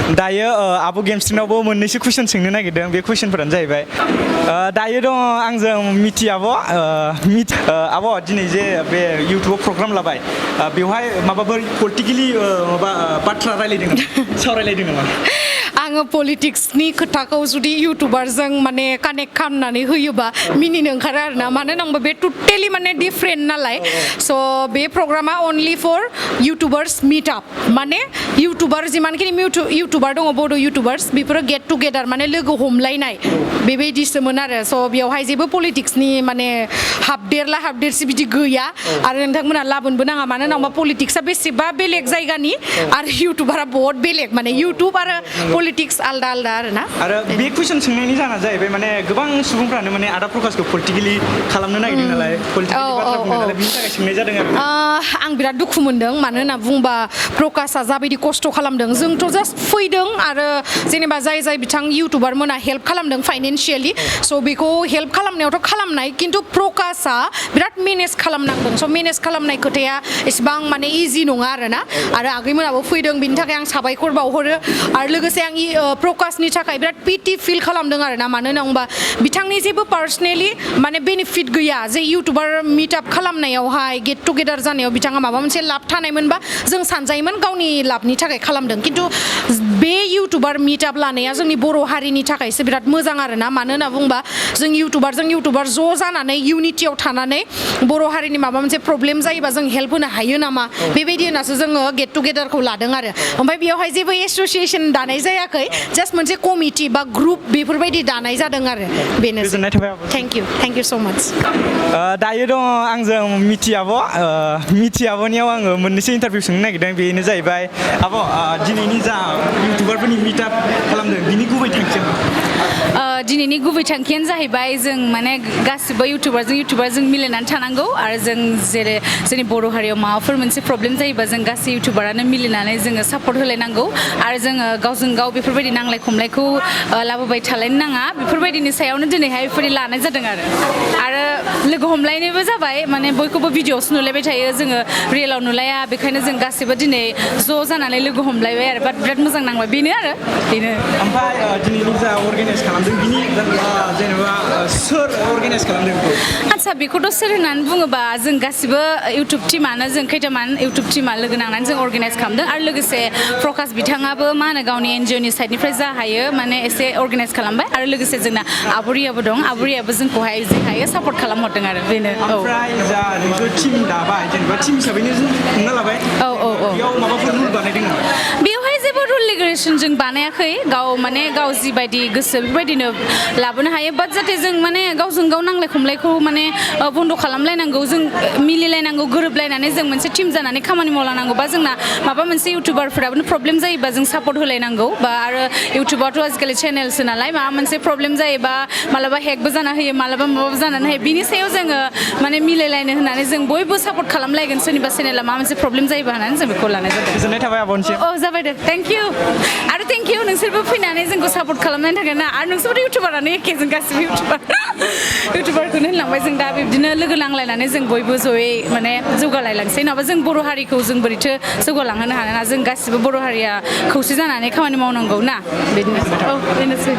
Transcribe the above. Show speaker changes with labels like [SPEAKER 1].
[SPEAKER 1] दायो आब' गेमस्रिनावबो मोननैसो कुइसन सोंनो नागिरदों बे कुइसनफोरानो जाहैबाय दायो दं आंजों मिथि आब' आब' दिनै जे बे इउटुबाव प्रग्राम लाबाय बेवहाय माबाफोर पलिटिकेलि माबा बाथ्रा रायलायदों नामा सावरायलायदों नामा
[SPEAKER 2] आङो पलिटिक्सनि खोथाखौ जुदि इउटुबारजों माने कानेक्ट खालामनानै होयोबा मिनिनो ओंखारो आरोना मानो होनबा बे टटेलि माने डिफरेन्ट नालाय स' बे प्रग्रामा अनलि फर इउटुबार्स मिट आप माने इउटुबार जिमानखिनि इउटुबार दङ बड' इउटुबार्स बेफोरो गेट टुगेदार माने लोगो हमलायनाय बेबायदिसोमोन आरो स' बेवहाय जेबो पलिटिक्सनि माने हाबदेरला हाबदेरसि बिदि गैया आरो नोंथांमोना लाबोनबो नाङा मानो होनबा पलिटिक्सआ बेसेबा बेलेग जायगानि आरो इउटुबारा बहुत बेलेग माने इउटुब आरो पलिटिक्स आलदा आलदा आरोना
[SPEAKER 1] आरो बे कुइसन सोंनायनि जाहोना जाहैबाय माने गोबां सुबुंफ्रानो माने आदा प्रकाशखौ पलिटिकेलि खालामनो नागिरदों नालाय पलिटिकेलि बाथ्रा बुंनो नालाय बिनि थाखाय सोंनाय जादों आरो
[SPEAKER 2] आं बिराद दुखु मोनदों मानो होनना बुंबा प्रकाशआ जाबायदि खस्थ' खालामदों जोंथ' जास्ट फैदों आरो जेनेबा जाय बिथां इउटुबार मोना हेल्प खालामदों फाइनेन्शियेलि स' बेखौ हेल्प खालामनायावथ' खालामनाय खिन्थु प्रकाशआ बिराद मेनेज खालामनांदों स' मेनेज खालामनाय खोथाया एसेबां माने इजि नङा आरोना आरो आगैमोनाबो फैदों बिनि थाखाय आं साबायखर बावहरो आरो लोगोसे आं प्रकाशनि थाखाय बिराद पिटि फिल खालामदों आरोना मानो होनना बुंबा बिथांनि जेबो पार्सनेलि माने बेनिफिट गैया जे इउटुबार मिटआप खालामनायावहाय गेट टुगेदार जानायाव बिथाङा माबा मोनसे लाब थानायमोनबा जों सानजायोमोन गावनि लाबनि थाखाय खालामदों खिन्थु बे इउटुबार मिटआप लानाया जोंनि बर' हारिनि थाखायसो बिराद मोजां आरोना मानो होनना बुंबा जों इउटुबारजों इउटुबार ज' जानानै इउनिटियाव थानानै बर' हारिनि माबा मोनसे प्रब्लेम जायोबा जों हेल्प होनो हायो नामा बेबायदि होनासो जोङो गेट टुगेदारखौ लादों आरो ओमफ्राय बेयावहाय जेबो एस'सियेसन दानाय जायाखै जास्ट मोनसे कमिटि बा ग्रुप बेफोरबायदि दानाय जादों आरो बेनो थेंक इउ स' माच
[SPEAKER 1] दायो दङ आंजों मिथि आब'नियाव आङो मोननैसो इन्टारभिउ सोंनो नागिरदों बेनो जाहैबाय आब' दिनैनि जा इउटुबारफोरनि मिटआप खालामदों बिनि गुबै थांखिया
[SPEAKER 3] दिनैनि गुबै थांखियानो जाहैबाय जों माने गासिबो इउटुबारजों मिलायनानै थानांगौ आरो जों जेरै जोंनि बर' हारियाव माबाफोर मोनसे प्रब्लेम जायोबा जों गासै इउटुबारानो मिलायनानै जोङो सापर्ट होलायनांगौ आरो जोङो गावजों गाव बेफोरबायदि नांलाय खमलायखौ लाबोबाय थालायनो नाङा बेफोरबायदिनि सायावनो दिनैहाय बेफोरबायदि लानाय जादों आरो लोगो हमलायनायबो जाबाय माने बयखौबो भिडिअ'सो नुलायबाय थायो जोङो रियेलाव नुलाया बेखायनो जों गासिबो दिनै ज' जानानै लोगो हमलायबाय आरो बिराद मोजां नांबाय बेनो
[SPEAKER 1] ओमफ्राय दिनैनि जा अर्गानाइज खालामदों बिनि जेनेबा सोर अर्गानाइज खालामदों
[SPEAKER 3] आदसा बेखौथ' सोर होननानै बुङोबा जों गासिबो इउटुब टिमानो जों खैथामान इउटुब टिमा लोगो नांनानै जों अर्गानाइज खालामदों आरो लोगोसे प्रकाश बिथाङाबो मा होनो गावनि एनजिअनि साइडनिफ्राय जा हायो माने एसे अर्गानाइज खालामबाय आरो लोगोसे जोंना आब'रियाबो दं आब'रियाबो जोंखौहाय जे हायो सापर्ट खालामहरदों आरो बेनो
[SPEAKER 1] ओमफ्राय जा नोंसोर टिम दाबाय जेनेबा टिम हिसाबैनो जों खुंना लाबाय बेयाव माबाफोर रुल बानायदों नामा
[SPEAKER 3] बेवहाय जेबो रुल रेगुलेसन जों बानायाखै गाव जिबायदि गोसो बेबायदिनो लाबोनो हायो बाट जाहाथे जों माने गावजों गाव नांलाय खमलायखौ माने बन्द' खालामलायनांगौ जों मिलिलायनांगौ गोरोबलायनानै जों मोनसे टिम जानानै खामानि मावलांनांगौ बा जोंना माबा मोनसे इउटुबारफोराबो प्रब्लेम जायोबा जों सापर्ट होलायनांगौ बा आरो इउटुबावथ' आजिखालि चेनेलसो नालाय माबा मोनसे प्रब्लेम जायोबा मालाबा हेकबो जाना होयो मालाबा माबाबो जानानै होयो बिनि सायाव जोङो माने मिलायलायनो होननानै जों बयबो सापर्ट खालामलायगोन सोरनिबा चेनेला माबा मोनसे प्रब्लेम जायोबा होननानै जों बेखौ लानाय जादों
[SPEAKER 1] गोजोननाय थाबाय आब'निसिम
[SPEAKER 3] जाबाय दे थेंक इउ आरो थेंक इउ नोंसोरबो फैनानै जोंखौ सापर्ट खालामनायनि थाखाय ना आरो नोंसोरबो इउटुबारानो एखे जों गासिबो इउटुबारखौनो होनलांबाय जों दा बिब्दिनो लोगो नांलायनानै जों बयबो जयै माने जौगालायलांसै नङाबा जों बर' हारिखौ जों बोरैथो जौगालांहोनो हाना जों गासिबो बर' हारिया खौसे जानानै खामानि मावनांगौ ना बेनोसै